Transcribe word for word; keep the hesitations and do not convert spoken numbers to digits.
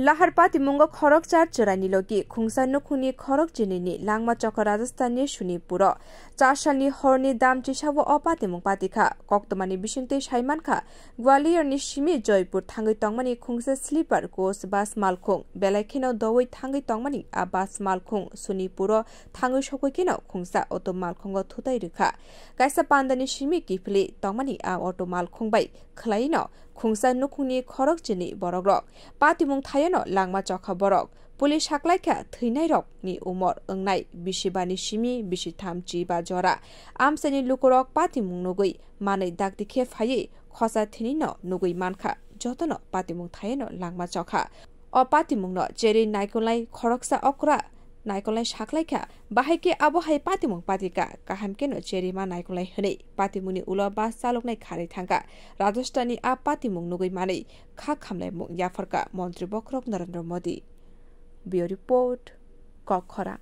Lahar patimungo khoroksa chwraini logi khungsa nukhungni khorok chinini langma chokha Rajasthanni Sonipuro. Char salni horni dam chisao o patimung patikha. Koktwmani bisingtwi saimankha, Gwaliorni simi Joypur thangwi tongmani khungsa sleeper coach bus malkhung, belai kheno doui thangwi tongmani a bus malkhung Sonipuro thangwi sokwi kheno khungsa auto malkhungo thutai rwkha. Kaisa pandani simi kiphilwi tongmani a auto malkhung bai khwlaino khungsa nukhungni khorok chini borokrok. Patimung thaiono langma chokha borok. Police saklaikha thwinairokni umor wngnai bisi bani simi bisi tham chi ba jora. Amchaini lukurok patimung nugwi manwi dakti khe phaiwi khosa thinino nugwi mankha, jotono patimung thaiono langma chokha. O patimungno cherwi naikolnai khoroksa okra naikolnai saklaikha, bahai khe abo hai patimung patika, kaham kheno cherima naikolnai hwnwi patimungni ulo bus chaloknai kharwi thangkha. Rajasthanni a patimung nugwi manwi kha khamlaimung yapharkha Montri Bokhorok Narendra Modi. Bureau Report, Kokkhorang.